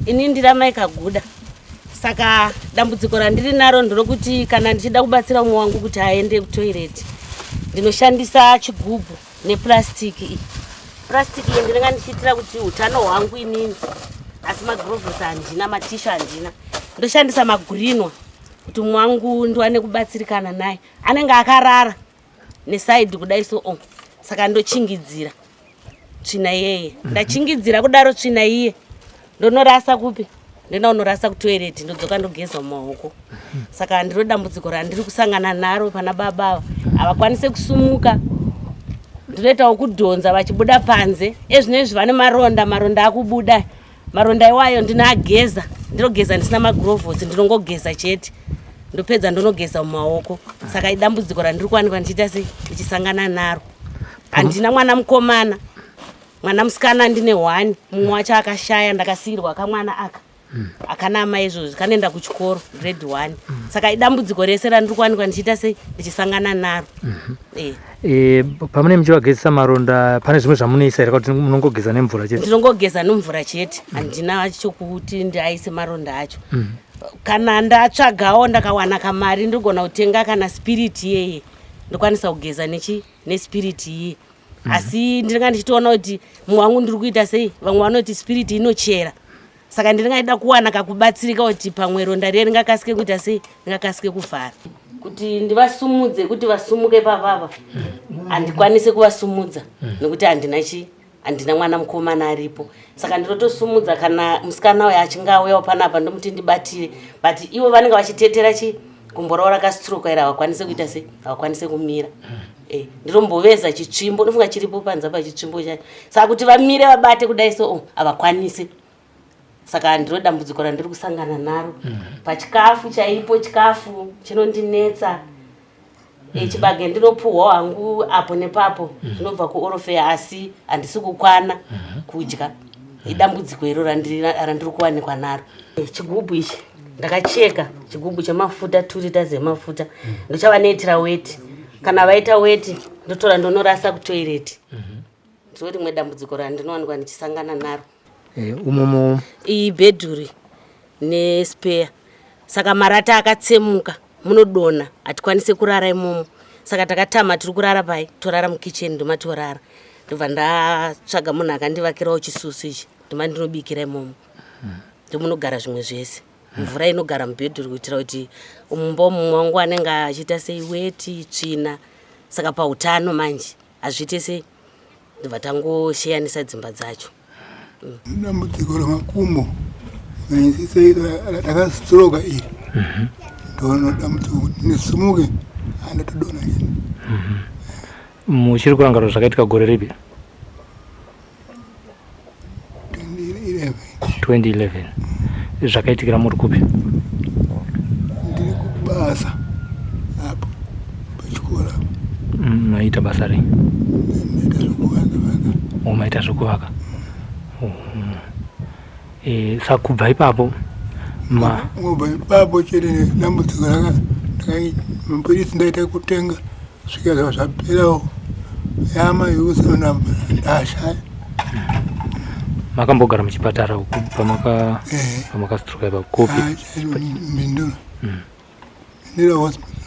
Ini ndiramai Kaguda. Saka dambudziko randiri naro nderokuti kana ndichida kubatsira umwe wangu kuti aende kutoireti, ndinoshandisa chigubhu nepurasitiki iyi. Purasitiki iyi ndinenge ndichiitira kuti utano hwangu inini, asi magirovhosi handina, matishu handina. Ndoshandisa magurinwa kuti umwe wangu ndiwane kubatsirikana naye. Anenge akarara nesaidhi kudai so oh. Saka ndochingidzira tsvina iyeye. Ndachingidzira kudaro tsvina iye ndonorasa kupi? Ndoenda kunorasa kutoireti, ndodzoka ndogeza mumaoko. Saka ndiro dambudziko randiri kusangana naro pana baba ava, havakwanise kusumuka. Ndinoitawo kudhonza vachibuda panze. Ezvino izvi vane maronda, maronda akubuda. Maronda iwayo ndinoageza, ndinogeza ndisina magurovhosi, ndinongogeza chete, ndopedza ndonogeza mumaoko. Saka idambudziko randiri kuwanikwa ndichiita sei, ndichisangana naro. Handina mwana mukomana, mwana musikana ndine one, mumwe wacho akashaya, ndakasiyirwa kamwana aka akana amai izvozvi, kanoenda kuchikoro grade 1. Saka idambudziko rese randiri kuwanikwa ndichiita sei, ndichisangana naro. E, pamune muchivagezesa maronda, pane zvimwe zvamunoisa here, kuti munongogeza nemvura chete? Ndinongogeza nemvura chete, handina chokuti ndiaise maronda acho. Kana ndatsvagawo ndakawana kamari, ndogona kutenga kana spirit iyeye, ndokwanisa kugeza nechi nespirit iye. Asi ndinenge ndichitoona kuti mumwe wangu ndiri kuita sei, vamwe vanoti spirit inochera. Saka ndinenge ndida kuwana kakubatsirika kuti pamwe ronda riye ringakasike kuita sei, ringakasike kuvhara. Kuti ndivasumudze, kuti vasumuke papapa, handikwanise kuvasumudza nekuti handina chi handina mwana mukomana aripo. Saka ndinotosumudza kana musikana uyo achinge auyawo panapa, ndomuti ndibatire, but ivo vanenge vachitetera chi gumbo ravo rakastroka iri, havakwanise kuita sei, havakwanise kumira. Ndinomboveza chitsvimbo, ndofunga chiripo panze pachitsvimbo chacho. Saka kuti vamire vabate kudai so oh, havakwanise. Saka ndiro dambudziko randiri kusangana naro. Pachikafu chaipo, chikafu chinondinetsa. Chibage ndinopuhwa hangu apo nepapo, zvinobva kuorofeya, asi handisi kukwana kudya. Idambudziko iro randiri kuwanikwa naro. Chigubhu ichi ndakacheka, chigubhu chemafuta, 2 liters emafuta, ndochavanoitira weti. Kana vaita weti, ndotora ndonorasa kutoireti. Ndiro rimwe dambudziko randinowanikwa ndichisangana naro. Umomo? Iyi bhedhuri nespare. Saka marata akatsemuka, munodonha, hatikwanisi kurara imomo. Saka takatama, tiri kurara pai? Torara mukicheni, ndomatorara. Ndobva ndatsvaga munhu akandivakirawo chisusu ichi, ndoma ndinobikira imomo, ndomunogara zvimwe zvese. Mvura inogara mubhedhuri kuitira kuti mumba mumwe wangu anenge achiita sei, weti, tsvina. Saka pautano manje hazviite sei, ndobva tangoshiyanisa dzimba dzacho. Dambudziko remakumbo rakastroka iri, ndono dambudziko kuti ndisimuke, andatodona ini. Muchiri kurangarira zvakaitika gore ripi? 2011. 2011. Zvakaitikira muri kupi? Ndiri kubasa apo pachikoro. Maita basa rei? Ndaita zvekuvaka vaka. O, maita zvekuvaka. Saka kubva ipapo ma Ngobva ipapo chete dambudziko raka mapirisi ndaita kutenga, svika zvava zvaperawo, yamayusa ndashaya. Makambogara muchipatara uku pamaka Eh. Pamakastroka ipapo kupi? Bindura, Bindura Hospital.